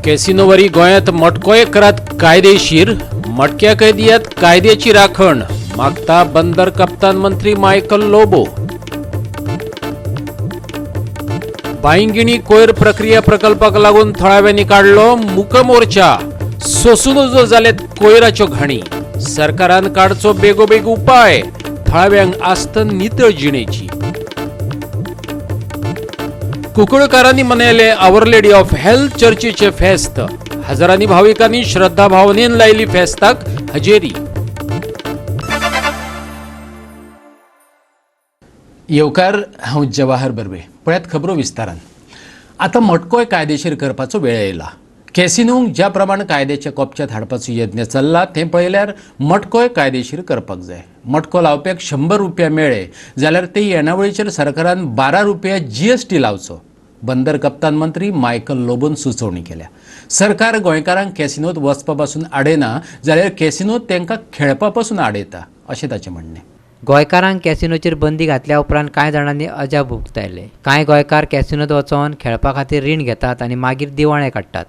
कॅसिनोवरी गोंयांत मटकोय करात कायदेशीर, मटक्याकय दियात कायद्याची राखण, मागता बंदर कप्तान मंत्री मायकल लोबो. बांयगिणी कोयर प्रक्रिया प्रकल्पाक लागून थळाव्यांनी काडलो मूक मोर्चा. सोसूं नजो जाल्यात कोयराच्यो घाणी. सरकारान काडचो बेगोबेग उपाय, थळाव्यांक आस्त नितळ जिणेची. कुंकळकारांनी मनयले our lady of health चर्चीचे फेस्त. हजारांनी भाविकांनी श्रद्धा भावनेन लायली फेस्ताक हजेरी. येवकार, हांव जवाहर बर्वे. पळयात खबरो विस्तारान. आतां मटकोय कायदेशीर करपाचो वेळ येयला. कॅसिनोंक ज्या प्रमाण कायद्याच्या कोपच्यात हाडपाचो यत्न चल्ला तें पळयल्यार मटकोय कायदेशीर करपाक जाय. मटको लावप्याक 100 रुपया मेळ्ळे जाल्यार ते येणावळीचेर सरकारान 12 रुपया जीएसटी लावचो, बंदर कप्तान मंत्री मायकल लोबोन सुचोवणी केल्या. सरकार गोंयकारांक कॅसिनोत वचपा पासून आडयना जाल्यार कॅसिनोत तांकां खेळपा पासून आडयता अशें ताचें म्हणणें. गोंयकारांक कॅसिनोचेर बंदी घातल्या उपरांत कांय जाणांनी अजाप उक्तायलें. कांय गोंयकार कॅसिनोत वचोन खेळपा खातीर रीण घेतात आनी मागीर दिवाळे काडटात.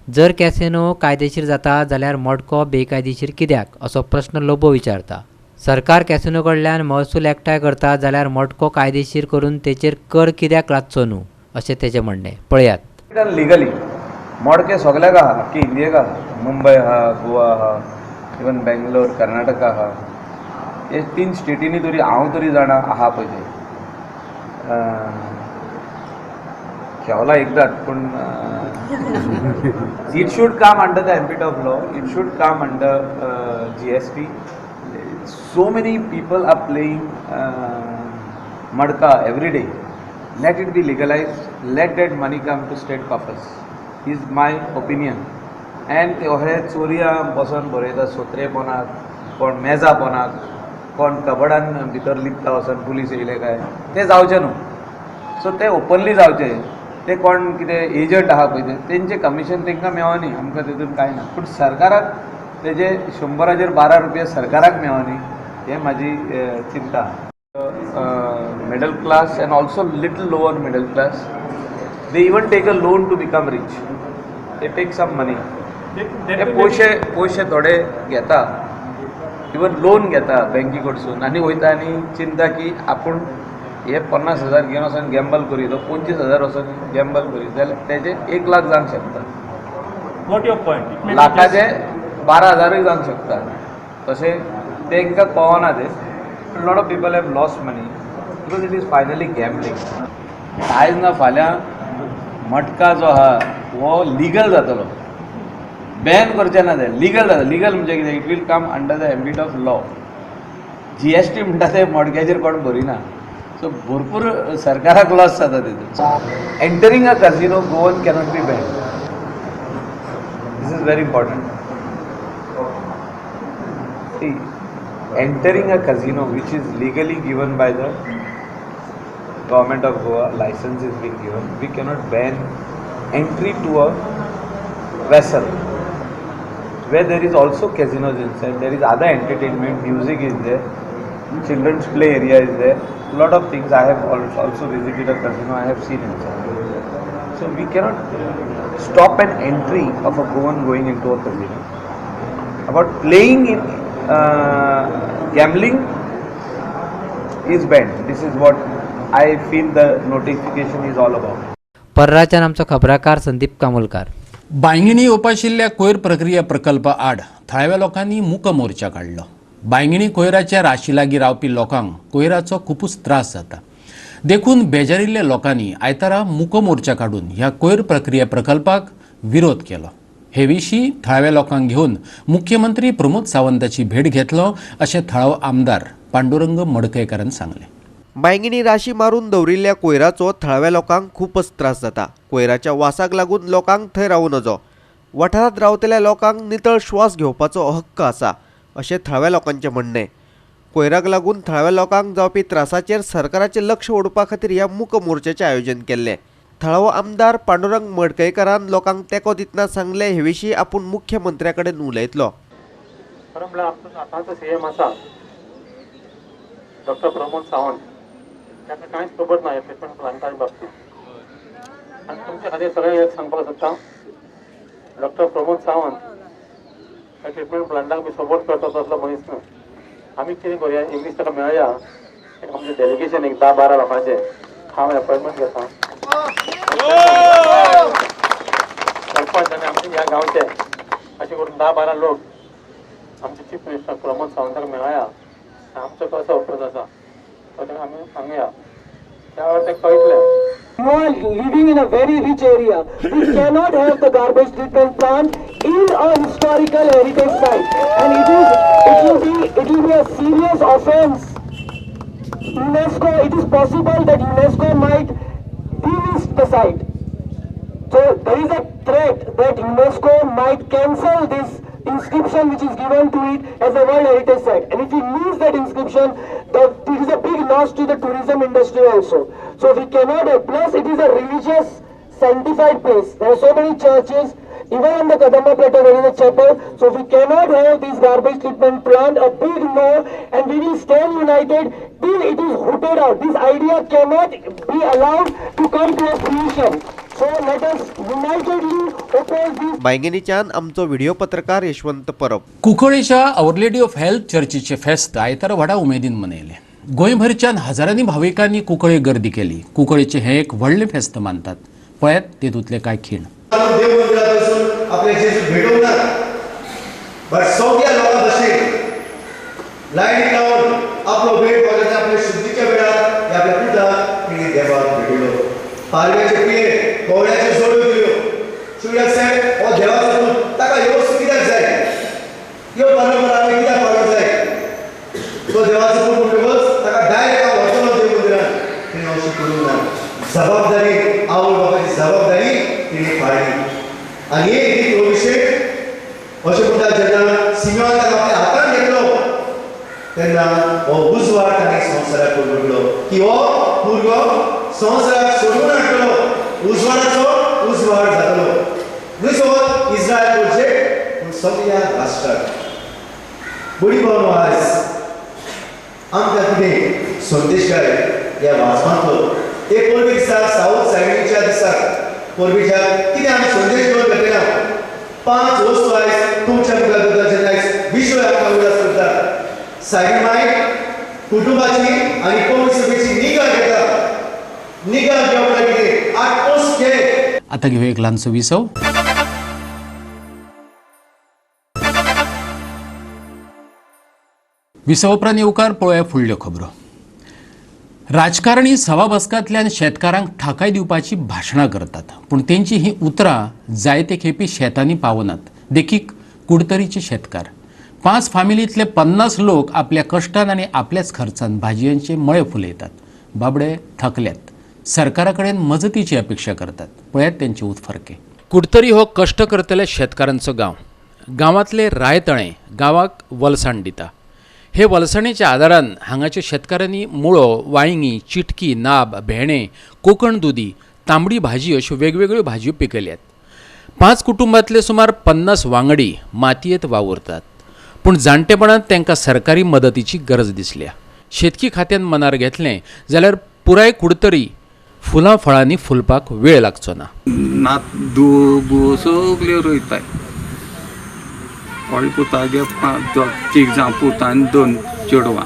जर कॅसिनो कायदेशीर जाता जाल्यार मटको बेकायदेशीर कित्याक असो प्रस्न लोबो विचारता. सरकार कॅसिनो कडल्यान महसूल एकठांय करता जाल्यार मटको कायदेशीर करून तेचेर कर कित्याक लादचो न्हू अशें तेचें म्हणणें. पळयात. लिगली मडके सगल्याक आहा, आख्खी इंडियेक आहा, मुंबय आहा, गोवा आहा, इवन बेंगलोर, कर्नाटका आहा. हे 3 स्टेटींनी तरी हांव तरी जाणा आहा पळय ते. खेवला एकदांच पूण it should come under the ambit of law, it should come under GST. So many people are playing matka every day. Let it be legalized, let that money come to state coffers, is my opinion. And ते हे चोरया बसोन बरयता, सोत्रे पोनाक, कोण मेजा पोनाक, कोण कबडान भितर लिपता वचोन पुलीस येयले काय, ते जावचें न्हू. सो ते ओपनली जावचे. ते कोण कितें एजंट आहा पळय ते तेंचें कमिशन तांकां मेळनी, आमकां तितून कांय ना. पूण सरकाराक तेजे 100 12 रुपया सरकाराक मेळनी हें म्हाजी चिंता. Middle class and also little lower middle class, they even take a loan to become rich. They take some money. ते पयशे पयशे थोडे घेता, इवन लोन घेता बँकी कडसून आनी वयता आनी चिंता की आपूण हे 50,000 घेवन वचोन गॅम्बल करी, तो 25,000 वचोन गॅम्बल करी जाल्यार तेजे 1 लाख जावंक शकता. Got your point. लाखाचे 12,000 जावंक शकता. तशें तांकां कळना तें. Lot of people have lost money because it is finally gambling. आयज ना फाल्यां मटका जो आहा हो लिगल जातलो, बॅन करचें ना ते, लिगल जाता. लिगल म्हणजे कितें, it will come under the ambit of law. GST म्हणटा ते मडक्याचेर कोण भरिना. सो भरपूर सरकाराक लॉस जाता तितून. Entering a casino Goan cannot be ban, this is very important. See, entering a casino which is legally given by the government of Goa, license is being given, we cannot ban entry to a vessel where there is also casinos inside, there is other entertainment, music is there, children's play area is there, lot of things. I have also visited a casino, I have seen inside. So we cannot stop an entry of a Goan going into a casino. About playing in gambling is banned. This is what I feel the notification is all about. पर्राच्यान आमचो खबराकार संदीप कामोलकार. बांयगिणी येवपाशिल्ल्या कोयर प्रक्रिया प्रकल्पा आड थळाव्या लोकांनी मूक मोर्चा काडलो. बांयगिणी कोयराच्या राशी लागीं रावपी लोकांक कोयराचो खुबूच त्रास जाता, देखून बेजारिल्ल्या लोकांनी आयतारा मूक मोर्चा काडून ह्या कोयर प्रक्रिया प्रकल्पाक विरोध केलो. हे विशीं थळाव्या लोकांक घेवन मुख्यमंत्री प्रमोद सावंताची भेट घेतलो अशें थळावो आमदार पांडुरंग मडकयकारान सांगलें. बांयगिणी राशी मारून दवरिल्ल्या कोयराचो थळाव्या लोकांक खूबच त्रास जाता. कोयराच्या वासाक लागून लोकांक थंय रावूं नजो. वाठारांत रावतल्या लोकांक नितळ श्वास घेवपाचो हक्क आसा अशें थळाव्या लोकांचें म्हणणें. कोयराक लागून थळाव्या लोकांक जावपी त्रासाचेर सरकाराचें लक्ष ओडपा खातीर ह्या मूक मोर्चाचें आयोजन केल्लें. थळावो आमदार पांडुरंग मडकयकारान लोकांक तेंको दितना सांगलें, हे विशीं आपूण मुख्यमंत्र्या कडेन उलयतलो. खरें म्हणल्यार आतांचो सीएम आसा डॉक्टर प्रमोद सावंत, ताका कांयच खबर ना ह्या ट्रिटमेंट प्लांटाच्या बाबतींत. आनी तुमच्या खातीर सगळें एक सांगपाक सोदता, डॉक्टर प्रमोद सावंत ह्या ट्रिटमेंट प्लांटाक बी सपोर्ट करता तसलो मनीस न्हू. आमी कितें करुया, एक दीस ताका मेळया, एक आमचें डेलिगेशन एक 10-12 लोकांचें, हांव एपॉयंटमेंट घेता सरपंच आनी आमचे ह्या गांवचे, अशें करून 10-12 लोक आमचे चीफ मिनिस्टर प्रमोद सावंताक मेळया. आमचो कसो अप्रोच आसा तो ताका आमी सांगया, त्या वेळार ते कळटलें. You are living in a very rich area. We cannot have the garbage treatment plant in a historical heritage site, and it will be a serious offense. UNESCO, it is possible that UNESCO might delist the site. So there is a threat that UNESCO might cancel this inscription which is given to it as a World Heritage Site. And if we lose that inscription, it is a big loss to the tourism industry also. So we cannot have, plus it is a religious sanctified place. There are so many churches, even on the Kadamba Plateau there is a chapel. So we cannot have this garbage treatment plant, a big no, and we will stand united till it is rooted out. This idea cannot be allowed to come to a fruition. So let us unitedly oppose this. बायंगिणीच्यान आमचो video पत्रकार यशवंत परब. कुंकळेच्या our lady of health चर्चीचे फेस्त आयतारा व्हडा उमेदीन मनयलें. गोंयभरच्यान हजारांनी भाविकांनी कुंकळे गर्दी केली. कुंकळेचें हें एक व्हडलें फेस्त मानतात. पळयात तेतूंतले कांय खीण. देव मंदिरात वचून आपले जेजू भेटोवना, बट सगळ्या लोकां भशेन लायनी लावन आपलो वेळ वगैरे आपल्या शुद्धीच्या वेळार हे आपल्या पुताक तिणे देवाक भेटयलो. पारव्याचे पिये कोवळ्याच्यो जोड्यो दिल्यो. शिवराक साहेब हो देवाचो पूत, ताका ह्यो वस्तू कित्याक जाय, ह्यो बरोबर आमी कित्याक पाडूंक जाय, तो देवाचो पूत म्हणटकच ताका डायरेक्ट हांव व्हरतलो देव मंदिरान. तिणें अशें करूंक ना. जबाबदारी आवय बापायची जबाबदारी तिणें पाळ्ळी. आनी एक हो विशय अशें म्हणटा, जेन्ना सिमेवान ताका आपल्या हातान घेतलो तेन्ना हो उजवाड ताणें संवसाराक उगडलो की हो भुरगो संवसाराक सोडून हाडटलो, उजवाडाचो उजवाड जातलो. न्हय फकत इस्रायल प्रोजेक्ट पूण सगळ्या राष्ट्राक. बडी भाव आयज आमकां कितें संदेश काय ह्या वाचपांतलो एक परबे दिसा सावथ सायडीच्या दिसाक परबेच्या कितें आमी संदेश घेवन भेटयना. 5 वस्तू आयज तुमच्या मुखार करता, जेन्ना आयज विश्व आमकां उगडास करता. सायबीण माय कुटुंबाची आनी कोंकणी सभेची निगा घेता. निगा घेवप म्हळ्यार कितें, आटमोस्ट केअर. आतां घेवया एक ल्हानसो विसव. विसव उपरांत येवकार पळोवया फुडल्यो खबरो. राजकारणी सभा बसकांतल्यान शेतकारांक थाकाय दिवपाची भाशणां करतात, पूण तेंची ही उतरां जायते खेपी शेतांनी पावनात. देखीक कुडतरीचे शेतकार 5 फामिलींतले 50 लोक आपल्या कश्टान आनी आपल्याच खर्चान भाजयांचे मळे फुलयतात. बाबडे थकल्यात, सरकारा कडेन मजतीची अपेक्षा करतात. पळयात तेंचे उत्फर्के. कुडतरी हो कश्ट करतल्या शेतकारांचो गांव. गांवांतले रायतळें गांवाक वलसाण दिता. हे वलसाणेच्या आदारान हांगाच्या शेतकारांनी मुळो, वांयगीं, चिटकी, नाब, भेंडे, कोकण दुदी, तांबडी भाजी अश्यो वेगवेगळ्यो भाजयो पिकयल्यात. 5 कुटुंबांतले सुमार 50 वांगडी मातयेंत वावुरतात, पूण जाणटेपणांत तांकां सरकारी मदतीची गरज दिसल्या. शेतकी खात्यान मनार घेतलें जाल्यार पुराय कुडतरी फुलां फळांनी फुलपाक वेळ लागचो ना. नात दुबो सगल्यो रोयताय. व्हडले पुतागे 3 जाण पूत आनी 2 चेडवां.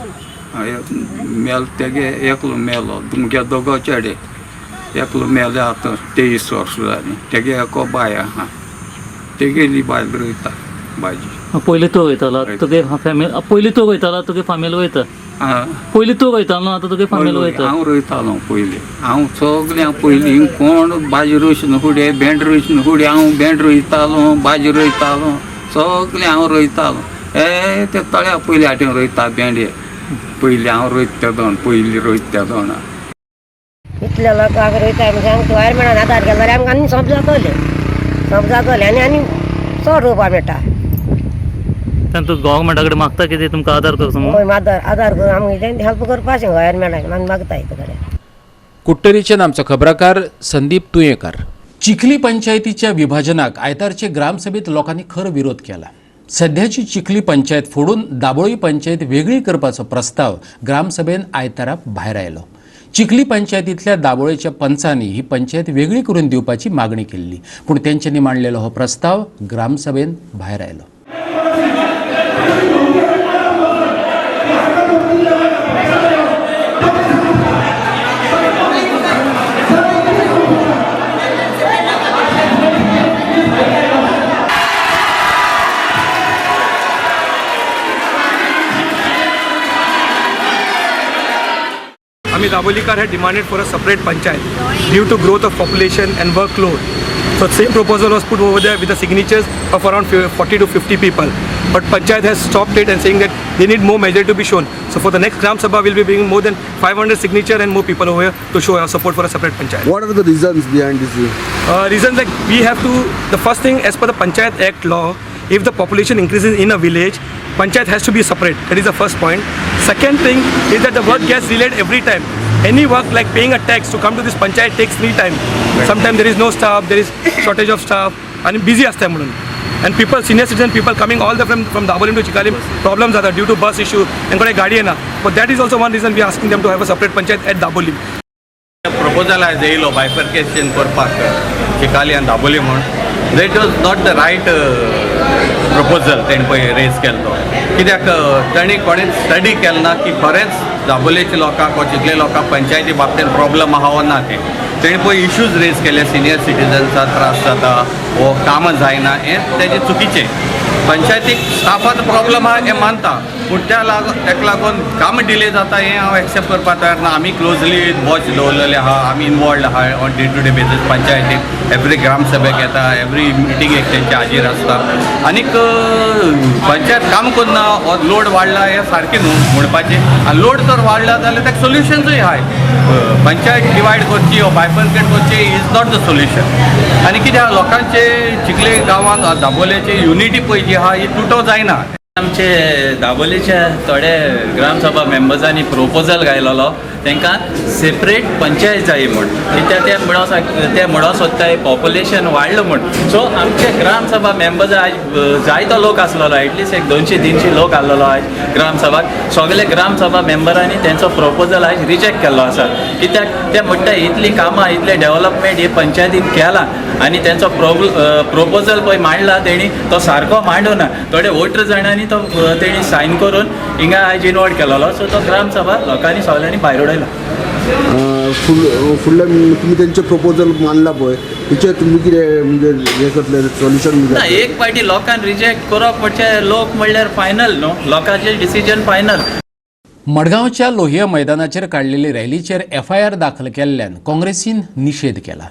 मेल तेगे एकलो मेलो, तुमगे दोगो चेडे, एकलो मेले आतां 23 वर्सां जालीं. तेगे एको बाय आहा, तेगेली बायल रोयता भाजी. पयलीं तूं वयतालो, तुगे फॅमिली पयलीं तूं वयतालो, तुगे फामील वयता. पयलीं तूं वयतालो, आतां तुगे फामील वयता. हांव रोयतालो पयलीं, हांव सगळें पयलीं कोण भाजी रोयशन फुडें भेंड रोयशन फुडें हांव भेंड रोयतालो, भाजी रोयतालो, सगळें हांव रोयतालो. हे ते तळ्या पयलीं हाटेन रोयता भेंडे, पयलीं हांव रोयता तेदोण, पयलीं रोयता तेदोण. इतल्या लोकांक रोयता म्हणजे आमकां भायर मेळना. आदार केलो जाल्यार आमकां आनी सोंप जातलें, सोंप जातलें आनी आनी चड रोवपा मेळटा. तांतूत गव्हर्मेंटा कडेन मागता कितें तुमकां आदार करचो म्हणून? आदार आदार करून आमकां कितें हेल्प करपाचें गव्हर्मेंटाक आमी मागता कडेन. कुडटरीच्यान आमचो खबराकार संदीप तुयेंकार. चिखली पंचायतीच्या विभाजनाक आयतारचे ग्रामसभेत लोकांनी खर विरोध केला. सध्याची चिखली पंचायत फोडून दाबोळी पंचायत वेगळी करपाचो प्रस्ताव ग्रामसभेन आयतारा भायर आयलो. चिखली पंचायतींतल्या दाबोळेच्या पंचांनी ही पंचायत वेगळी करून दिवपाची मागणी केल्ली, पूण तेंच्यांनी मांडलेलो हो प्रस्ताव ग्रामसभेन भायर आयलो. Amit Dabolikar had demanded for a separate panchayat due to growth of population and workload. So same proposal was put over there with the signatures of around 40 to 50 people. But panchayat has stopped it and saying that they need more measure to be shown. So for the next Gram Sabha, we'll be bringing more than 500 signature and more people over here to show our support for a separate panchayat. What are the reasons behind this? Reasons like we have to, the first thing as per the Panchayat Act law, if the population increases in a village, panchayat has to be separate. That is the first point. Second thing is that the work gets delayed every time. Any work like paying a tax to come to this panchayat takes 3 times. Right. Sometimes there is no staff, there is shortage of staff, and busy asta म्हणून. And people, senior citizen people coming all the from Dabolim to Chicalim, problems are there due to bus issue and कोणी गाडी येना. But that is also one reason we are asking them to have a separate panchayat at Dabolim. Proposal आयज येयलो bifurcation करपाक चिकाली आनी दाबोली म्हूण. That was not the right proposal तेणें पळय रेज केलो तो. कित्याक तांणी कोणेच स्टडी केलें ना की खरेंच दाबोलेच्या लोकांक वा चिखले लोकांक पंचायती बाबतीन प्रॉब्लम आहा वा ना तें. तेणें पळय इश्यूज रेज केले, सिनियर सिटीजन्सा त्रास जाता वो कामां जायना, हें तेजें चुकीचें. पंचायतीक स्टाफाचो प्रॉब्लम आहा हें मानता, पूण त्या तेका लागून कामां डिले जाता हें हांव एक्सेप्ट करपाक तयार ना. आमी क्लोजली वॉच दवरलेले आहा, आमी इनवॉल्ड आहा on day to day basis पंचायतीक. एवरी ग्रामसभेक येता, एवरी मिटिंगेक तेंचे हाजीर आसता. आनीक पंचायत काम करना वो लोड वाडला हें सारकें न्हू म्हणपाचें. आनी लोड जर वाडला जाल्यार ताका सोल्युशन्सूय आहाय. पंचायत डिवायड करची वो बायफर्केट करची is not the solution. आनी कितें आहा लोकांचे चिखले गांवांत दाबोलेची युनिटी पळय जी आहा ही तुटो जायना. आमचे दाबोलेच्या थोडे ग्रामसभा मेंबर्सांनी प्रोपोजल घायलेलो तांकां सेपरेट पंचायत जाय म्हूण, कित्याक ते म्हणूंक सोदताय पॉप्युलेशन वाडलो म्हूण. सो आमचे ग्रामसभा मेंबर्स आयज जायतो लोक आसलेलो, एटलिस्ट एक 200-300 लोक आसलेलो आयज ग्रामसभाक. सगळे ग्रामसभा मेंबरांनी तेंचो प्रोपोजल आयज रिजेक्ट केल्लो आसा, कित्याक ते म्हणटा इतलीं कामां इतलें डेवलपमेंट हे पंचायतीन केलां आनी तेंचो प्रोपोजल पळय मांडला तेणी तो सारको मांडूना. थोडे 18 जाणांनी तो तेणी सायन करून हिंगा आयज इनवॉल्व केलेलो. सो तो ग्रामसभा लोकांनी सगळ्यांनी भायर उडयला. फुडल्या तुमी तेंचे प्रपोजल मानला पळय तेचेर तुमी कितें म्हणजे हें करतले सोल्युशन? ना, एक पाटी लोकांक रिजेक्ट करप म्हणजे लोक म्हणल्यार फायनल न्हू, लोकांचें डिसिजन फायनल. मडगांवच्या लोहिया मैदानाचेर काडलेले रॅलीचेर एफआयआर दाखल केल्ल्यान काँग्रेसीन निशेध केला.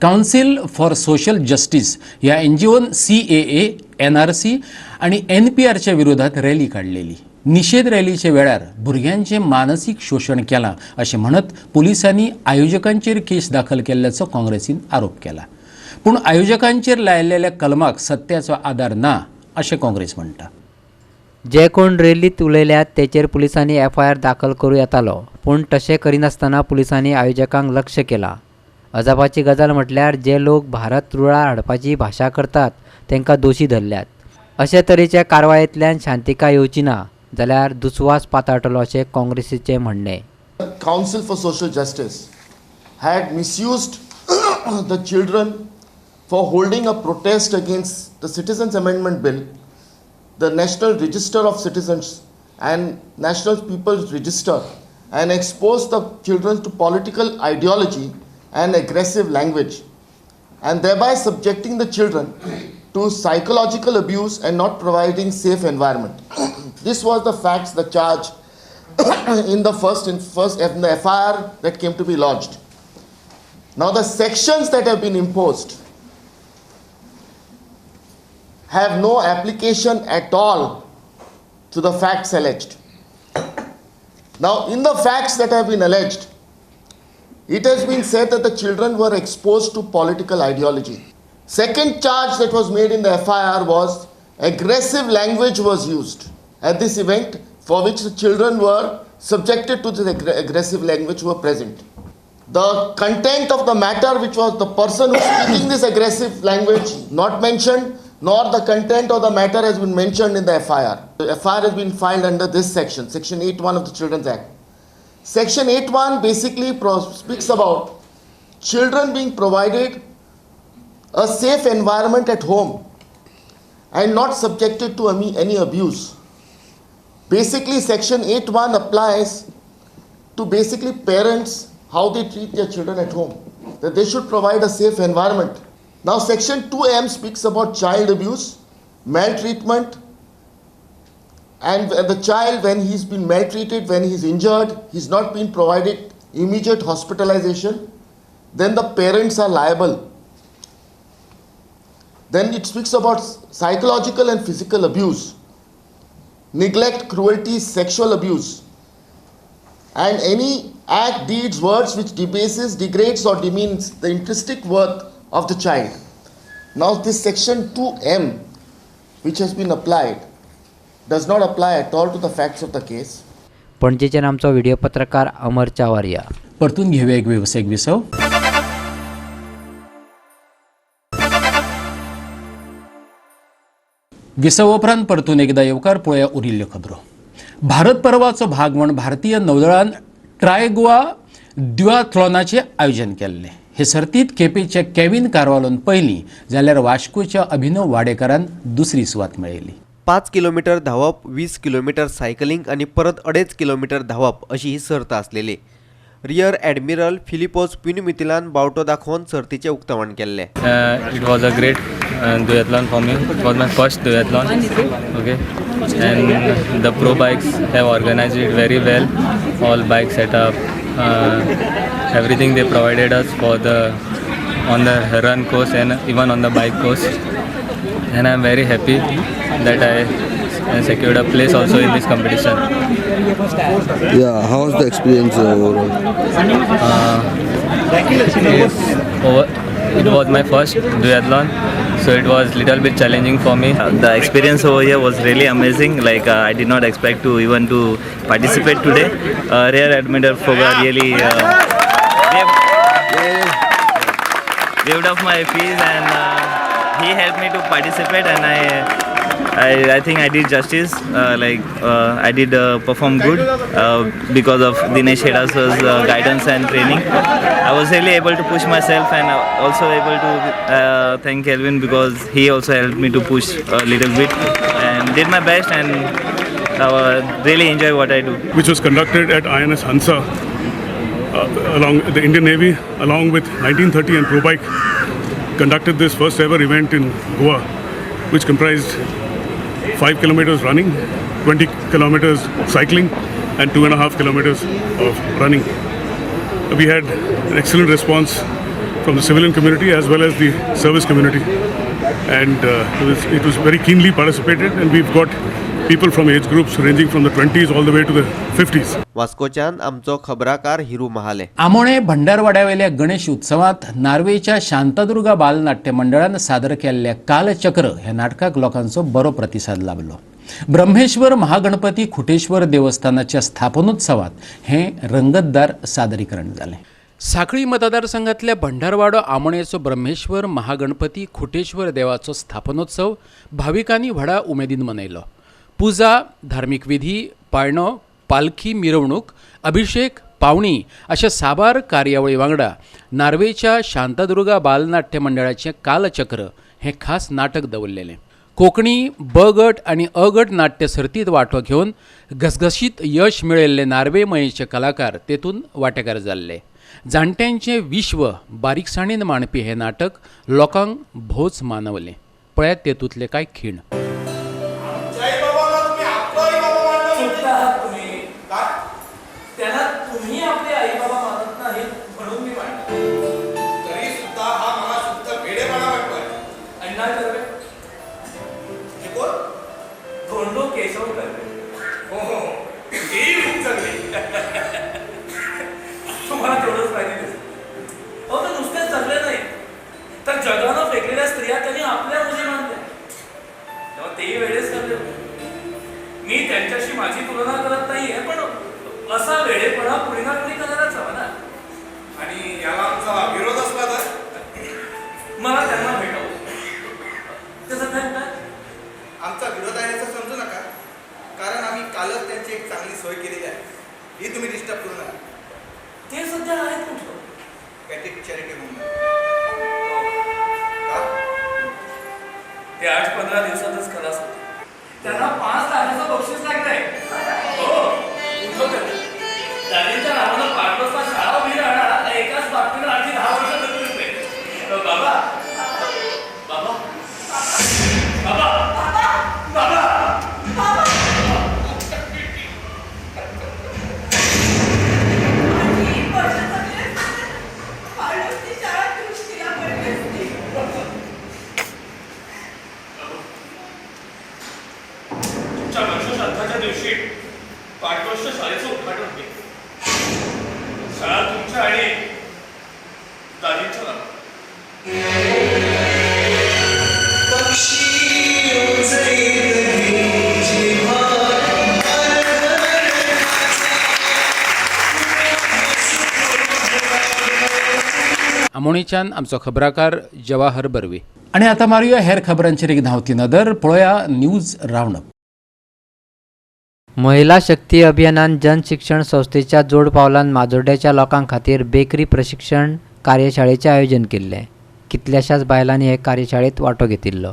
कावन्सील फॉर सोशल जस्टीस ह्या एनजीओन CAA, NRC आनी NPRच्या विरोधात रॅली काडलेली. निशेध रॅलीच्या वेळार भुरग्यांचें मानसीक शोशण केलां अशें म्हणत पुलिसांनी आयोजकांचेर केस दाखल केल्ल्याचो काँग्रेसीन आरोप केला. पूण आयोजकांचेर लायिल्ल्या कलमाक सत्याचो आदार ना अशें काँग्रेस म्हणटा. जे कोण रॅलींत उलयल्यात तेचेर पुलिसांनी एफआयआर दाखल करूं येतालो, पूण तशें करिनासतना पुलिसांनी आयोजकांक लक्ष केलां. अजापाची गजाल म्हटल्यार जे लोक भारत रुळार हाडपाची भाशा करतात तांकां दोशी धरल्यात. अशे तरेच्या कारवायेंतल्यान शांतिकाय येवची ना जाल्यार दुस्वास पातळटलो अशें काँग्रेसीचें म्हणणें. Council for Social Justice had misused the children for holding a protest against the Citizens Amendment Bill, the National Register of Citizens and National People's Register, and exposed the children to political ideology and aggressive language, and thereby subjecting the children to psychological abuse and not providing safe environment. This was the facts, the charge in the first in the FIR that came to be lodged. Now the sections that have been imposed have no application at all to the facts alleged. Now in the facts that have been alleged, it has been said that the children were exposed to political ideology. Second charge that was made in the FIR was aggressive language was used at this event, for which the children were subjected to this aggressive language were present. The content of the matter, which was the person who was speaking this aggressive language, not mentioned, nor the content of the matter has been mentioned in the FIR. The FIR has been filed under this section, Section 8(1) of the Children's Act. Section 8(1) basically speaks about children being provided a safe environment at home and not subjected to any abuse. Basically, Section 8(1) applies to basically parents, how they treat their children at home, that they should provide a safe environment. Now, Section 2M speaks about child abuse, maltreatment, and the child, when he's been maltreated, when he's injured, he's not been provided immediate hospitalization, then the parents are liable. Then it speaks about psychological and physical abuse, neglect, cruelty, sexual abuse, and any act, deeds, words which debases, degrades or demeans the intrinsic worth of the child. Now this Section 2M, which has been applied, does not apply at all to the facts of the case. पणजेच्यान आमचो video पत्रकार अमर चावारिया. परतून घेऊया एक व्यावसायिक विसव. विसव उपरांत परतून एकदा येवकार. पळोवया उरिल्ल्यो खबरो. भारत पर्वाचो भाग म्हूण भारतीय नौदळान ट्राय गोवा द्युआथलॉनाचें आयोजन केल्लें. हे सर्तींत केपेंच्या केविन कार्वालोन पयली जाल्यार वास्कोच्या अभिनव वाडेकारान दुसरी सुवात मेळयली. 5 किलोमीटर धांवप, 20 किलोमीटर सायकलिंग आनी परत 2.5 किलोमीटर धांवप अशी ही सर्त आसलेली. रियर ॲडमिरल फिलिपोस प्युनिमिथिलान बावटो दाखोवन सर्तीचें उक्तावण केल्लें. It was a great duathlon for me. It was my first duathlon. Okay, and the pro bikes have organized it very well. All bike setup, everything they provided us for the on the run course and even on the bike course. And I am very happy that I secured a place also in this competition. Yeah, how was the experience overall? It was my first duathlon, so it was little bit challenging for me. The experience over here was really amazing. Like I did not expect to even to participate today. Rear Admiral Foga really waived off my fees and he helped me to participate, and I think I did justice. I did perform good because of Dinesh Heda's guidance and training. I was really able to push myself and also able to thank Kelvin because he also helped me to push a little bit and did my best and really enjoy what I do. Which was conducted at INS Hansa along the Indian Navy along with 1930 and Pro Bike conducted this first ever event in Goa, which comprised 5 kilometers running, 20 kilometers cycling and 2.5 kilometers of running. We had an excellent response from the civilian community as well as the service community, and it was very keenly participated, and we've got people from age groups ranging from the 20s all the way to the 50s. वास्कोच्यान आमचो खबराकार हिरू महाले. आमोणे भंडारवाड्यावेल्या गणेश उत्सवात नार्वेच्या शांतादुर्गा बालनाट्य मंडळान सादर केल्ल्या कालचक्र ह्या नाटकाक लोकांचो बरो प्रतिसाद लाभलो. ब्रह्मेश्वर महागणपती खुटेश्वर देवस्थानाच्या स्थापनोत्सवात हे रंगतदार सादरीकरण जालें. साखळी मतदारसंघातल्या भंडारवाडो आमोणेचो ब्रह्मेश्वर महागणपती खुटेश्वर देवाचो स्थापनोत्सव भाविकांनी व्हडा उमेदीन मनयलो. पुजा, धार्मिक विधी, पाळणो, पालखी मिरवणूक, अभिषेक, पावणी अशा साबार कार्यावळी वांगडा नार्वेच्या शांतादुर्गा बालनाट्य मंडळाचें कालचक्र हें खास नाटक दवरलेलें. कोंकणी ब गट आनी अ गट नाट्य सर्तींत वांटो घेवन घसघशीत यश मेळयल्ले नार्वे मयेचे कलाकार तेतून वांटेकार जाल्ले. जाणट्यांचें विश्व बारीकसाणेन मांडपी हें नाटक लोकांक भोवच मानवलें. पळयात तेतूंतले कांय खीण. मी त्यांच्याशी माझी तुलना करत नाहीये, पण असा वेळेपणा कुणी ना कुणी करायलाच हवा ना. आणि याला आमचा विरोध असला तर मला त्यांना भेटावं. त्याचं काय आमचा विरोध आहे असं समजू नका, कारण आम्ही कालच त्यांची एक चांगली सोय केलेली आहे. ही तुम्ही डिस्टर्ब करू नका. ते सध्या आहेत कुठं? Catholic charity home. ते 8-15 दिवसातच खलास होते. त्यांना 5 लाखाचं बक्षीस लागलंय. हो, उठवलं. दादींच्या नावानं पाटोसला शाळा उभी राहणार. एकाच बाबतीनं आणखी 10 वर्ष तकलीफ आहे. बाबा बाबा बाबा बाबा बाबा. तुमच्या वर्षश्राद्धाच्या दिवशी पाटोसच्या शाळेचं उद्घाटन होईल. शाळा तुमच्या आणि दादींच्या नावावर. आमोणीच्यान आमचो खबराकार जवाहर बर्वे. आनी आतां मारुया हेर खबरांचेर एक धांवती नदर. पळोवया न्यूज रावंडअप. महिला शक्ती अभियानान जन शिक्षण संस्थेच्या जोड पावलान माजोड्ड्याच्या लोकां खातीर बेकरी प्रशिक्षण कार्यशाळेचें आयोजन केल्लें. कितल्याशाच बायलांनी हे कार्यशाळेंत वांटो घेतिल्लो.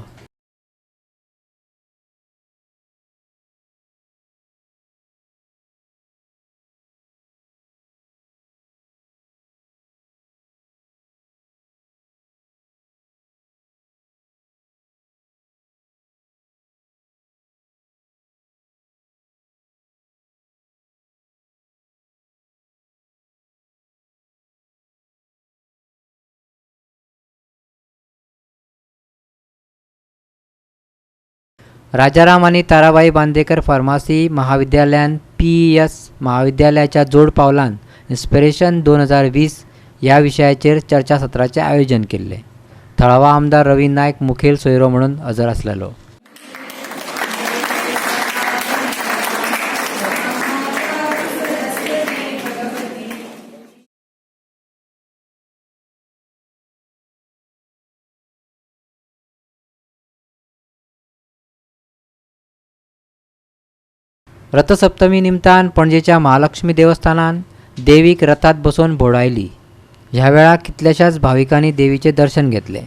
राजाराम आनी ताराबाई बांदेकर फार्मासी महाविद्यालयान PES महाविद्यालयाच्या जोड पावलान इन्स्पिरेशन 2020 ह्या विशयाचेर चर्चासत्राचें आयोजन केल्लें. थळावा आमदार रवी नायक मुखेल सोयरो म्हणून हजर आसलेलो. रथसप्तमी निमतान पणजेच्या महालक्ष्मी देवस्थानान देवीक रथात बसोवन भोंवडायली. ह्या वेळार कितल्याशाच भाविकांनी देवीचें दर्शन घेतलें.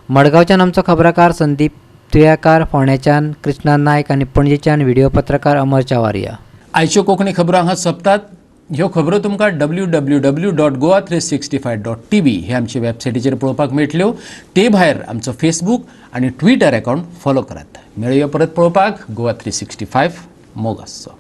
मडगांवच्यान आमचो खबराकार संदीप तुयाकार, फोंडेच्यान कृष्णा नायक आनी पणजेच्यान व्हिडिओ पत्रकार अमर चावारिया. आयच्यो कोंकणी खबरो हांगा सोंपतात. ह्यो खबरो तुमकां www.goa365.tv हे आमचे वेबसायटीचेर पळोवपाक मेळटल्यो. ते भायर आमचो फेसबूक आनी ट्विटर अकावंट फॉलो करात. मेळया परत पळोवपाक गोवा 365. मोग आसचो.